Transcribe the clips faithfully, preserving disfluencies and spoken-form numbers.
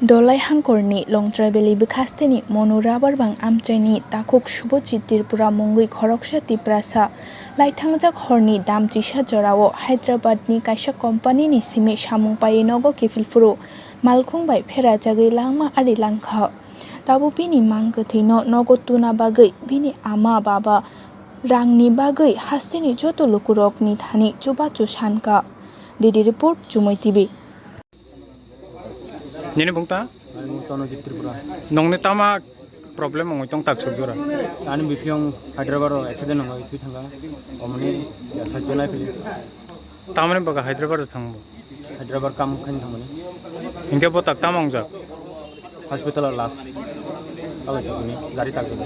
Dolai hangkorni Longtrai Valley bwkhasteni Monu Rabarbang amchaini takhuk Subhajit Tripura mungwi khoroksa Tiprasa laithangjak horni damchisa jorao Hyderabadni kaisa company-ni simi samung paiwi nogo kiphilphuru malkhung bai pherajagwi langma ari langkha. Tabuk bini mang kwthwino nogo tuna bagwi bini ama baba rangni bagwi hasteni joto lukurokni thani chubachu sankha. D D report, Chumui T V. Nini bung ta? Ani bung Tonojit Tripura. Nongni tama problem wngwi tong tak suk jora? Ani bipiyong Hyderabad o accident wngwi thwi thangkha. Omoni ya sajjo nai phili. Tamani baga Hyderabad o thangbo? Hyderabad kam khaina thangmani. Hinkhe bo tak tama wngjak? Hospital o last. Alai sakni gari tak jani.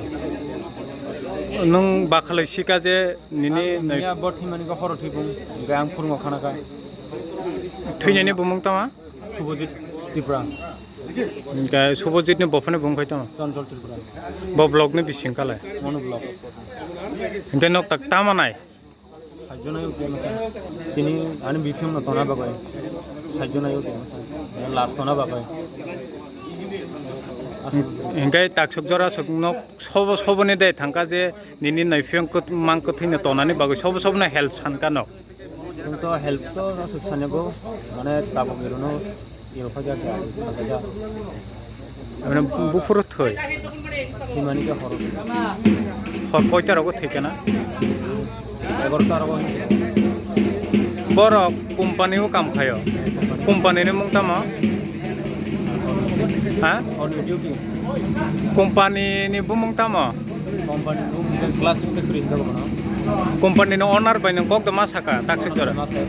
Nwng bakhalai sika je nini Ang niya bo thwimani khe horo thwibung. Hinkhe ang phurungo khana kha. Thwinani bumung tama? Subhajit Tripura. Hinkhe Subhajit ni bophani bumung khai tama? Chonchol Tripura. Bo block ni bising kalai? Monu block. Hinkhe nok tak tama nai? Sajjo nai uke masa. Chini ani bipiyong no tona bagwi. Sajjo nai uke masa. Last tona bagwi. Aswk. Hinkhe tak suk jora suk nok sobo soboni de thangkha je nini naipiyong mang kwthwino tonani bagwi sobo soboni help sankha no? Chwng to help to aswk sani bo, mane tabuk irono iro phai kha, kha. Mane buphuru thwi? Thwimani khe horo. Hor koita rogo thwi kana? Egarota rogo. Borok company o kam khaio. Company ni mung tamo? Ha? On duty. Company ni bumung tamo? Company ni bumung khe class three ka bono. Company ni owner bai nang kok da ma saka, tak sik jora. Ma saka.